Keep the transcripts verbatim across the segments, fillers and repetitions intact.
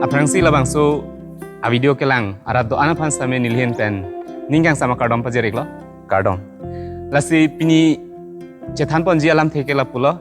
Aphrangsi labangso a video kelang arat do-an aphan sitame nelihin pen ning kangsam akardom pajir-iklo, kardom. Lasi pini chethan ponji alamthe ke lapulo,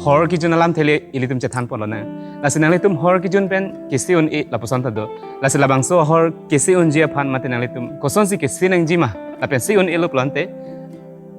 hor kejun alamthe le ilitum chethan ponlonang. Lasi nanglitum hor kejun pen kese un-e lapuson ta do. Lasi labangso hor kese unji aphan mate nanglitum kosonsi kese nangji ma, lapen se un-elo pulote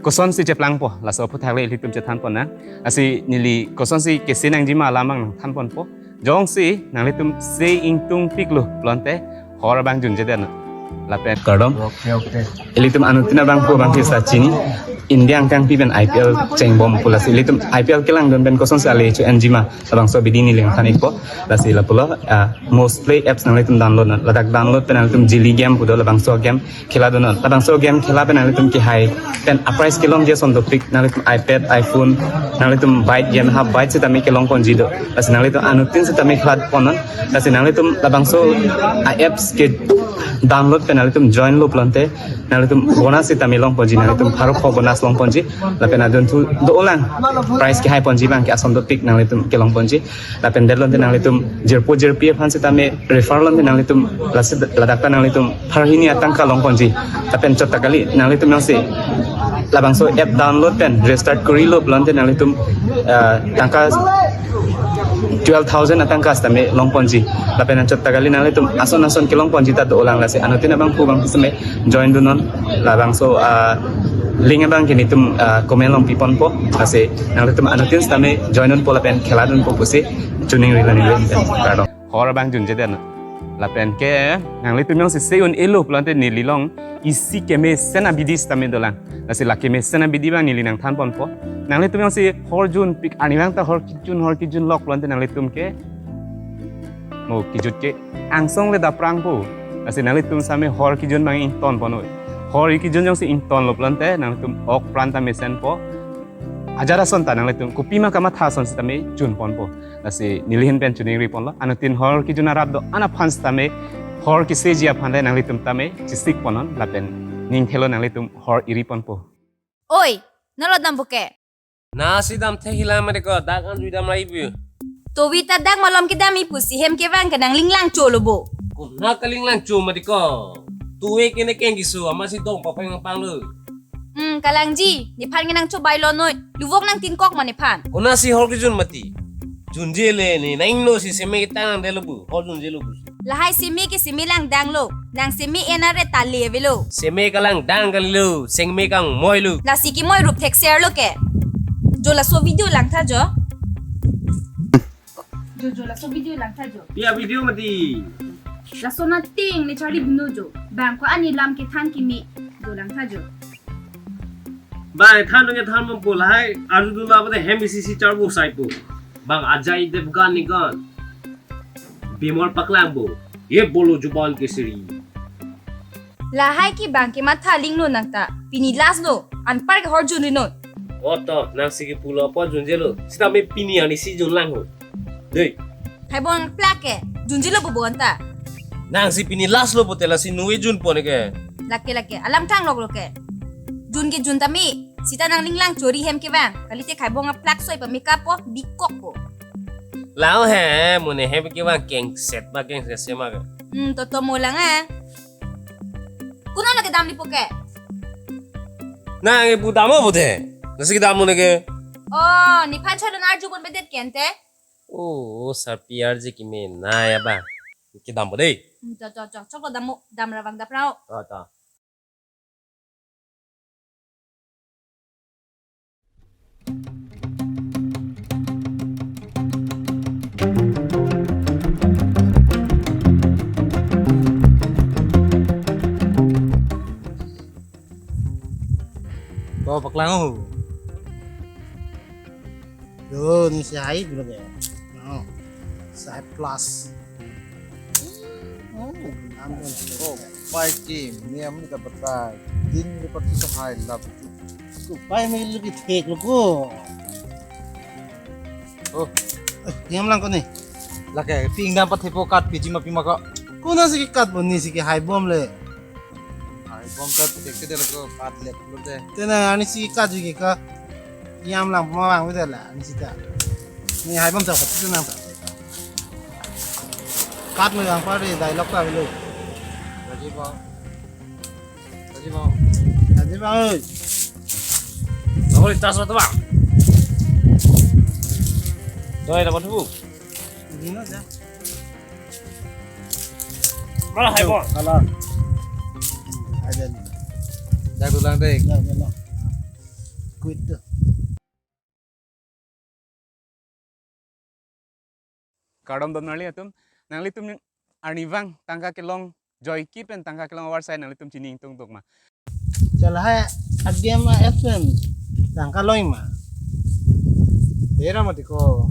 kosonsi cheplangpo, laso aphuthak le ilitum chethan ponnang. Lasi neli kosonsi kese nangji ma alam abang nangthan ponpo. Jongsi nanglitum se ingtungpiklo pulote hor abang junjedet non. Lapen kardom. Oke, oke. Ilitum anuttin abangphu abangphi sa chini, India angkangpi pen I P L chengbom pu. Lasi ilitum I P L kelangdun pen kosonsi ale cho-enji ma, labangso abidi neli nangthan-ikpo. Lasi lapulo, ah, most play apps nanglitum download non. Ladak download pen nanglitum Jili game pu do, labangso game khela dun non. Labangso game khela pen nanglitum kehai pen a prize kelongji ason dopik, nanglitum iPad, iPhone, nanglitum bike, game ha bike sitame kelong ponji do. Lasi nanglitum anuttin sitame khela pon non. Lasi nanglitum labangso a apps ke download pen nanglitum joinlo pulote nanglitum bonus sitame long ponji, nanglitum pharo pho bonus long ponji. Lapen adunthu dolang prize kehai ponji abang ke ason dopik nanglitum kelong ponji. Lapen det lote nanglitum jirpo jirpi aphan sitame refer lote nanglitum lasi ladak ta nanglitum pharo hini atangka long ponji. Lapen chot ta kali, nanglitum jongsi labangso app download pen restart korilo pulote nanglitum, ah, tangka twelve thousand atangka sitame long ponji. Lapen chot ta kali nanglitum ason ason kelong ponji ta dolang. Lasi anuttin abangphu abangphi sitame join dun non. Labangso, ah, link abang ke nelitum, ah, comment along pi ponpo. Lasi nanglitum anuttin sitame join dunpo lapen khela dunpo pusi choningri lo neli. Kardom. Hor abang junjedet non. Lapen ke nanglitum jongsi se un-elo pulote neli along isi kemesen abidi sitame dolang. Lasi la kemesen abidi abang neli nangthan ponpo. Nanglitum jongsi hor junpik, arnivang ta hor kejun, hor kejun lok pulote nanglitum ke mo kejut ke angsong le daprangpo. Lasi nanglitum sitame hor kejun abang ington pon noi. Hor kejun jongsi ingtonlo pulote nanglitum ok pran ta mesenpo. Ajat ason ta nanglitum kopima kamatha ason sitame jun ponpo. Lasi nelihin pen choningri ponlo. Anuttin hor kejun arat do-an aphan sitame hor keseji aphan le nanglitum tame chesik pon non lapen ning thelo nanglitum hor iri ponpo. Oi, nalo dampo ke? Nasi dam thek hila mati ko, dak an jui dam lai pu. Tovi ta dak malom kedam-i pusi hem kevang ke nang linglangcholo bo. Kona kalinglangcho mati ko. Tuwe kene keng kisu, amatsi dong papang panglo. Hmm, kalangji, nephan ke nangchobai lo noi. Luvok nangtinkok ma nephan. Konasi hor kejun mati. Junjele ne, nang ingno si seme ketang nangdetlo bu, hor junjelo bu. Lahai seme ke seme langdanglo. Nang seme enare tale avelo. Seme kalangdang kalilo, seme kangmoilo. Lasi kemoi rup thekserlo ke. Jo laso video langtha jo. Jo, jo, laso video langtha jo. Pia video mati. Laso nating ne charli bino jo. Bang ko ani lam kethan kimi. Jo langtha jo. Bang than dong than mom po lahai. Arju dun ba de hem isi si char bo sai po. Bang Ajay Devgan ni gan. Bimol paklang bo. Ye bolo juban keseri. Lahai ke bang kematha lingno nang ta. Pini last lo. Anpar ke hor junri non. Oto, nang si kepulo apot junjelo. Sitame pini ani si junlang ho. Dei. Hai bong plak ke. Junjelo bo bo anta. Nang si pini last lo bo te lasi nui junpo ne ke. Lake lake. Alam thanglok lo ke. Jun ke jun tame. Sita nang linglangchori hem kevang. Kalite khai bong plak soi pa makeup po. Bikok po. Lao he, mo ne hem kevang kengset ma kengset se ma ke. Hmm, toto mo lang eh. Kuno lake damlipo ke? Nang ibu damo bo de. Nasi damo ne ke. Oh, nephan cholon arju bon bedet ke ante? Oh, sarpi arje kime na ya ba. Ke dam bo de. Hmm, to, to, to. Choklo damo, dam ravang daprao. To, to. Ko paklang ho. Yo, ni si hai dulu ke. No. Si hai plus. Oh, namun. Oh, pai ki, ni am ni dapat pai. Din ni pati si hai lap. Ko pai mi lu ki thek lu ko. Oh. Eh, ni am lang ko ni. Lake, ping dam pat thepo kat piji ma pima ko. Konasi kekat bo ni si ke hai bom le. Hai bom kat thek ke de lako kat let lu de. Tena ani si kat ju ke ka. Ni am lang ma bang beda la ani si ta. Ni hai bom sa pati nang. Cut mo yang pari dialogue ta belo. Rajiv bang. Rajiv bang. Rajiv bang oi. Nahori tas batu bang. Doi dapat bu. Ini aja. Malah hai bom. Kalar. Aja ni. Dak dulang deh. Dak dulang. Quit tuh. Kardom dom nangli atum, nanglitum arnivang tangka kelong joike pen tangka kelong avarsai nanglitum chini ingtung tok ma? Chala hai agem a F M tangka loi ma? Tera mati ko.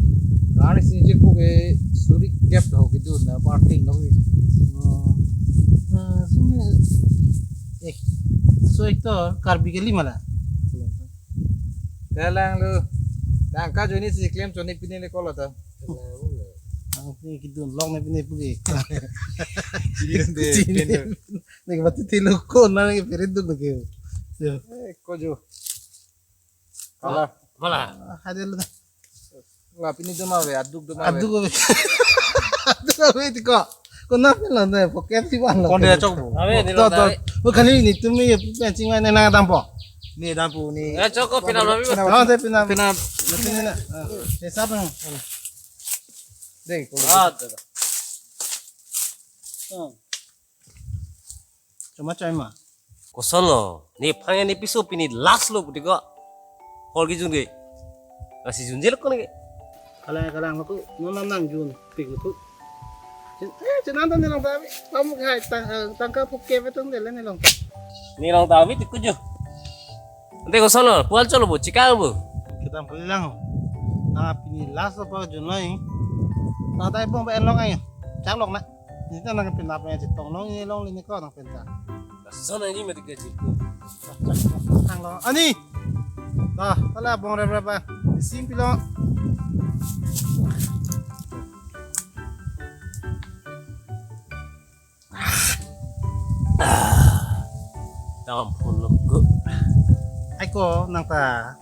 Kani si jirpo ke suri gap ho kedo na parking no. Hmm. Ah, sumi ek so ektor Karbi kali mala. Dalang lo. Tangka joni si claim joni pini le kolo ta. Ang pini kidun long ne pini pugi. Chini de, chini pini. Nek bati tilo ko na nek pirit duk lagi. Yo. Eh, kojo. Kalah. Malah. Hadel. Wah, pini doma ve, aduk doma ve. Aduk ve. Aduk ve tiko. Ko na pela na pocket si ban lo. Konde chok bu. Ave, ni to, lo to. Dai. Ko kali ni tumi ye pen ching mai na dampo. Ni dampo ni. Eh, chok ko pina lo. Oh, te pina. Pina. Pina na. Eh, sab na. Dei, ko. Ah, da, da. Hmm. Choma chai ma. Koson lo, ne phang ne piso pini last lo putiko. Hor kejun ke. Lasi junje lo kone ke. Kalang kalang lo ko, non nang nang jun pik lo ko. Chin, eh, chin anta ne long ta bi. Pam khai tang, eh, tangka phuk ke betung de le ne long ta. Ne long ta bi tik kujo. Ante koson lo, pual cholo bo, chikang bo. Kita puli lang. Ah, pini last lo pa jun lo ing. Tang tai bong ba en long ai. Chak long na. Ni ta nang pinap ne chetong long ni long le ni ko nang penta. Son ani mati ke jirpo. Hang long. Ani. Ta, hala bong rep rep a. Sim pilo. Tam phun lo ko. Ai ko nang ta.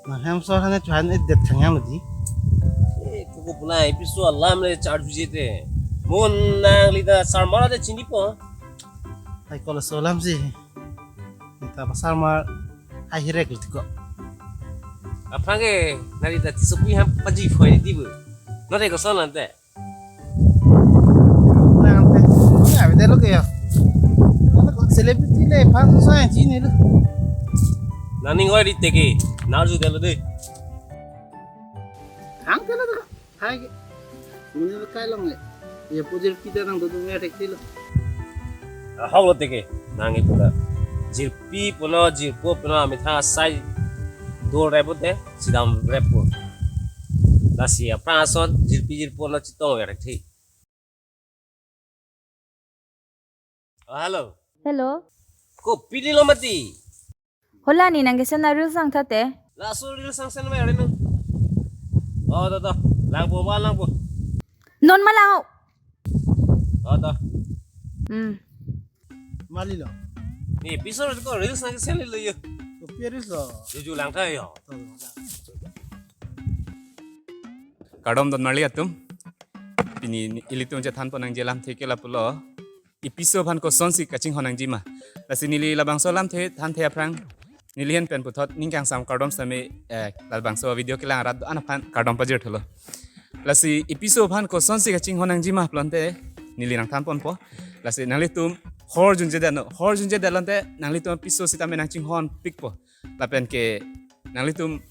Nang hem so hane chuhan e det thang yang lo di. Eh, ko ko punai piso alam le charge jete. Mon nangli ta sarmar te chini po. Ai ko lo so alam si. Neta pasar mar hai hirek lo tiko. Aphrang ke nangli ta tisopi ham paji phoi di bu. Note koson ante. Nang te, ya, beda lo ke ya. Nang ko celebrity le, pas so yang chini lo. Nang ning oi di teke, nang ju de lo de. Hang te lo de. Hai ke. Muni lo kai long le. Ya pujir pita nang do do nge thek ti lo. Ahok lo teke, nang itu la. Jirpi puno, jirpo puno, amitha sai dol rep te, sidam rep po. Lasi aphrang ason, jirpi jirpo lo chitong ya rek thi. Oh, hello. Hello. Kopi di lo mati? Hola ni nang kesen a reels nang thate. Laso reels nang sen mai renu. Oh, to, to. Lang po, ma lang po. Non ma lang ho. Oh, to. Hmm. Mali lo. Ni piso ko reels nang kesen lo yo. Kopi reels lo. Juju lang tha yo. Kardom don marli atum. Pini ilitum chethan ponang je lamthe ke lapulo. Episode aphan kosonsi kachinghon nangji ma. Lasi neli labangso lamthe thanthe aphrang neli ahin pen puthot ning kangsam kardom sitame, eh, labangso video kelang arat do-an aphan kardom pajir thulo. Lasi episode aphan kosonsi kachinghon nangji ma pulote neli nangthan ponpo. Lasi nanglitum hor junje dano, hor junje dalote nanglitum episode sitame nangchinghon pikpo. Lapen ke nanglitum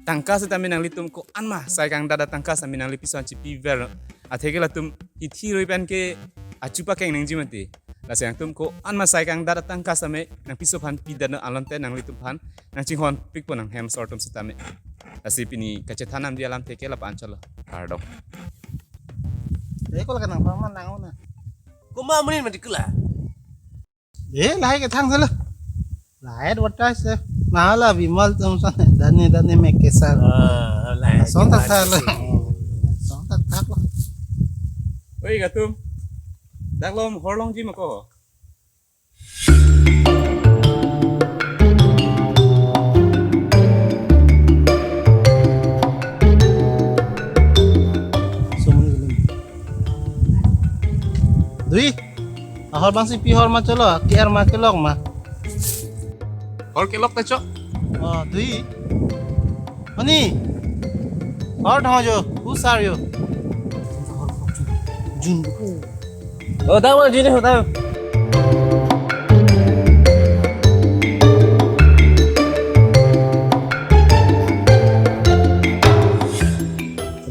tangka sitame nanglitum ko-an ma sai kangdat atangka sitame nangli piso an chipi ver. Atheke latum hithi roi pen ke achu pakeng nangji mati. Lasi nangtum ko-an ma sai kangdat atangka sitame nang piso aphan pi dano alote nanglitum aphan nangchinghon pikpo nang hem sor atum sitame. Lasi pini kachethan nangji alamthe ke lapu-an chotlo. Kardom. Eh, ko la kenang pama nang na. Ko ma munin mati kula. Eh, lahai kethang selo. Lahai advertise le. Mahala Bimal atum ason dane dane me kesar. Ah, lahai. Son tak thak lo. Son tak thak lo. Oi, atum. Dak lom hor longji ma ko. Dui. Ahor bangsi pi hor ma cholo, ki er ma kelok ma. Hor kelok ta chok. Oh, dui. Mani. Hor dong jo, who are you? Jun. Oh, dang ma jun, dang.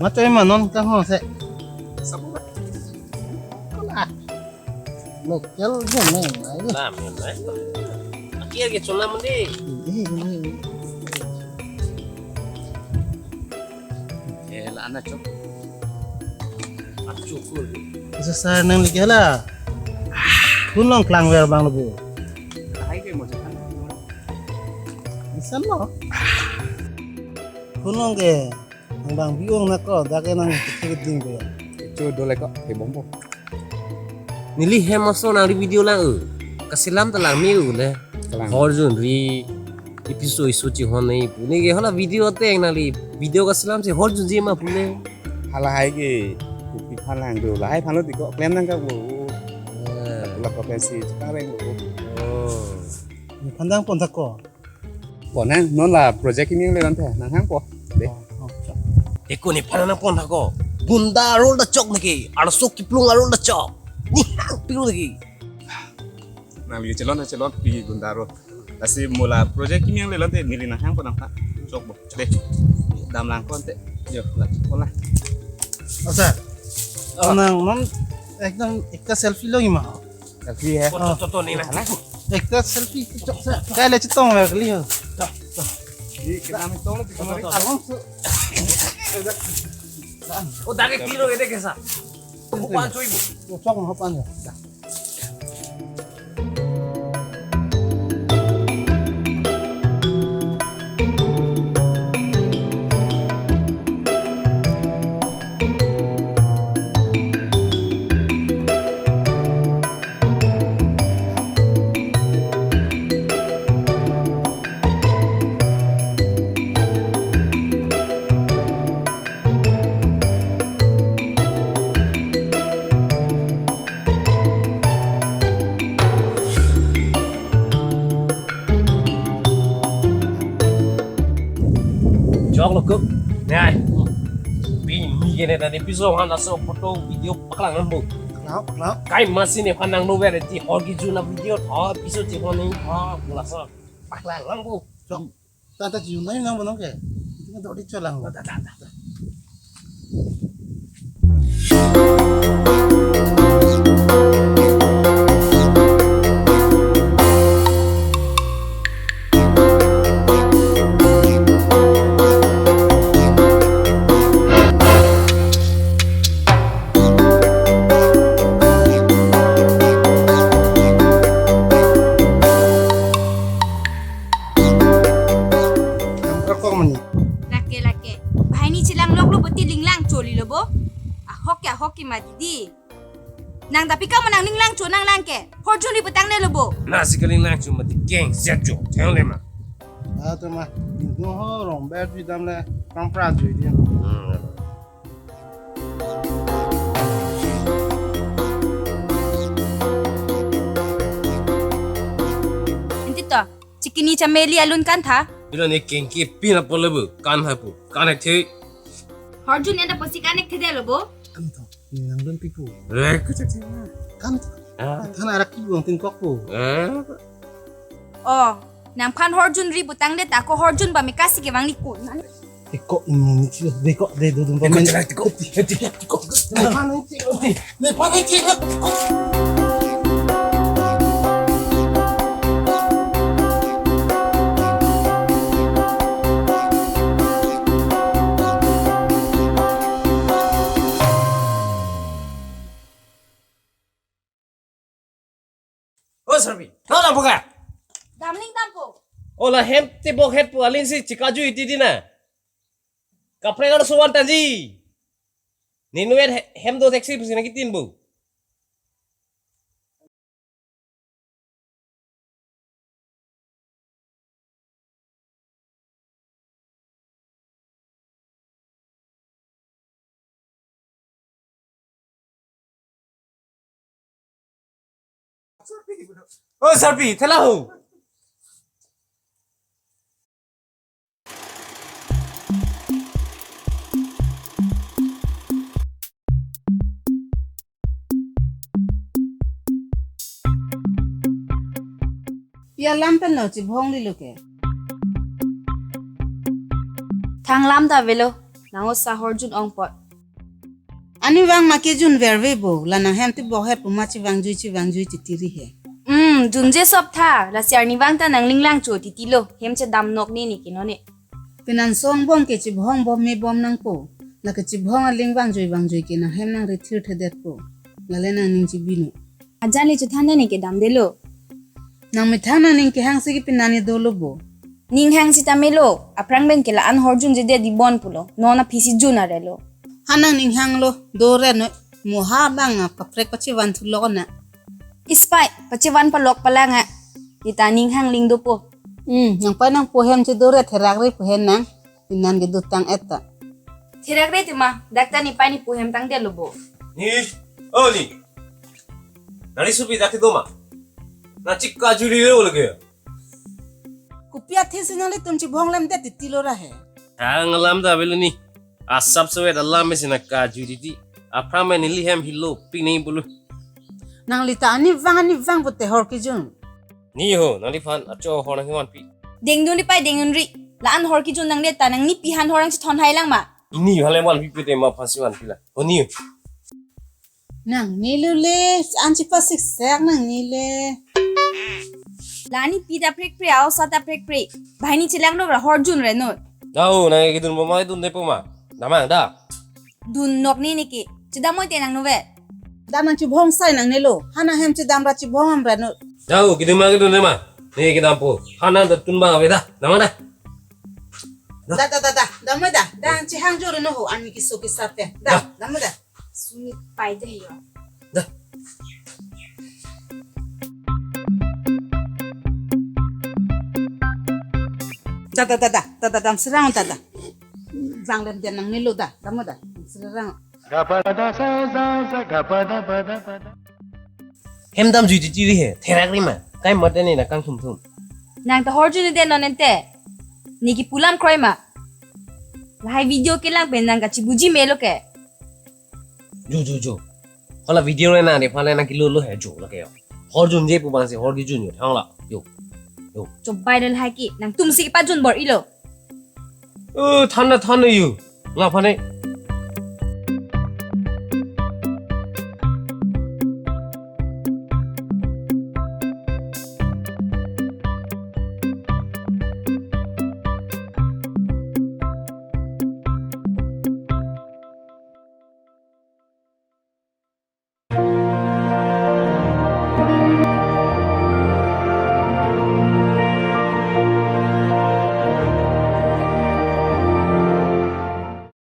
Ma choi ma non kang ho se. Local jam eh, mai. Lam ya, mai. Akhir ke chunam mandi. Ini, ini. Eh, la ana chok. Achukur. Isa sar nangli ke hala. Kun longklang ver abang lo bo. Lahai ke mo jakan. Isan lo. Kun long ke. Nang bang biong na ko, dak ke nang tikir ding ko ya. Icho dole ko, he bombo. Neli hem aso nangli video lang, eh. Kaselam ta langme, eh, le. Kalang. Horjun ri episode iso chihon nei pu. Neke hala video ateng nangli video kaselam si horjun je ma pu le. Halahai ke, kopi aphan lang do. Lahai aphan lo di ko, klem nang ka bo. Eh. Lak ko pensi, sekarang bo. Oh. Ni pandang pon ta ko. Pon nang, non la project kimi le nang the, nang hang po. De. Oh, oh, chok. Eko nephan nangpon ako. Gunda arol ta chok neke, arloso kiplung arol ta chok. Ni hang piru neke. Nangli chelon, chelon pi gunda arol. Lasi mo la project kimi le nang the, neli nang hang po nang pa. Chok bo. De. Dam lang kon te. Yo, la pon la. Oh, sir. Oh. Nang non ekdom ekta selfie lo ima. Selfie hai. To, to, to, to, neli nang. Ekta selfie chok sa. Kai le chetong le kali ho. To, to. Ye kenam tong lo. To, to, to. Arong so. Oh, dak ke pilo ke de kesa. Hopan choi bo. Chok mo hopan ya. Chok lo kuk. Nai. Pini ke ne tadi piso han laso photo video paklang nang bo. Klap, klap. Kai masi nephan nang no ver ti hor kejun a video tho piso ti hon ni tho laso paklang nang bo. Chok. Ta ta jun nai nang bo nang ke. Tinggal dok di cholang. Ta, ta, ta, ta. Rokok mani. Lake, lake. Bahai ni chelang lok lo boti linglang choli lo bo. Ahok ke, ahok ke ma didi. Nang tapi kamu nang linglang cho nang lang ke. Horjun ri petang ne lo bo. Nasi ke linglang cho mati keng siap cho. Thang le ma. Ah, to ma. Indo ho rong ber ju dam le. Pang pra ju di. Hmm. Enti to. Chikini chameli alun kan tha. Ilo ne kengki pina polo bu kan ha pu kan ek the. Horjun enda posi kan ek the de lo bo. Kan tha. Ni nang dun pipu. Re ku chak chak. Kan tha. Ah. Than arak ki buang tin kok pu. Ah. Oh, nangphan horjun ri putang de ta ko horjun ba mekasi ke bang ni ko. Eko ini ni sih deko de dudung komen. Eko cek tiko, tiko, tiko. Lepan aja, lepan aja. Oh, Sarpi, nana buka. Damling dampo. Oh, la hem tebok het pu aling si chikaju iti dina. Kaprek arloso van tanji. Ninu et he-, hem do taxi pusi nangkitin bu. O sarpi, thela ho. Pi alam pen lo chibhong lilo ke. Thang alam ta avelo, nang osa horjun ong apot. Ani vang ma kejun verve bo, la nang hem tibok he puma chivangjui chivangjui titi ri he. Hmm, junje sop tha, lasi arnivang ta nang linglang cho titi lo, hem chedam nok ne ne ke non ne. Penan song bom ke chibhong bom me bom nangpo. Lake chibhong aling vangjui vangjui ke nang hem nang rithir thedetpo. Lale nangning chibino. Ajan le chothan ne kedamdelo. Nang methang nangning kehang si ke penan ne dolo bo. Ning hang sita melo. Aphrang pen ke la-an horjun jedet di bon pulo. Non aphi si jun arelo. Ha nangning hanglo. Dore no. Mo ha bang a paprek pachivan thulok na. Ispai, pachivan palok palang a. Ita ning hang ling dopo. Hmm, nang pai nangpo hem chedore therak ri po hem nang. Penan kedotang et ta. Therak ri ti ma, dak ta ne pai ne po hem tangdetlo bo. Ne, o ne. Nari supi dak kedo ma. Nang chik kajuli lo lake. Kopi athesi nanglitum chibhong lemdet titi lo ra he. Thang alam ta avelo ne. Asap sewet alam isi nang kajuli titi. Aphrang pen neli hem helo pik ne bulu. Nangli ta ani vang ani vang pute hor kejun. Ne ho, nangliphan acho hor nangkevanpi. Dengdun ri pai dengdun ri. La-an hor kejun nangdet ta nangnepi aphan hor nangchethon hai lang ma. Ne ho le vanpi pute ma aphan si vanpi la. O ne ho. Nangne lo le, an chipasik sek nangne le. La nepi ta prekpre, a-osa ta prekpre. Banghini chelang lo ra horjun re non. Dau, nang kedun bom ma dundepo ma. Damang da. Dun nok ne ne ke. Chedam moi te nang nove. Da nang chibhong sai nangne lo. Ha nang hem chedam ra chibhong am ra non. Dau, kedun ma kedun ne ma. Ne kedampo. Ha nang ta tun bang ave da. Damang da. Da da da da. Dam moi da. Da nang chihang jor no ho. Ani keso kesa pe. Da. Da. Dam moi da. Sumi pai de yo. Da. Da da da da da da dam serang da da. Bang lem den nangne lo da, dam da. Serang. Hem damjui titi ri he, therak ri ma. Kai mat ne nang kangthum thum. Nang ta horjun ne den non ente. Ne kepu alam kroi ma. Lahai video kelang pen nang kachibuji melo ke. Jo jo jo. Hala video le nang nephan le nang kilo lo he jo lake yo. Horjunje pu bang si hor kejun yo thang la. Yo. Yo. Chobai dal hai ke. Nangtum si kepajun bor-ilo. O than na than na yo. Laphan ne.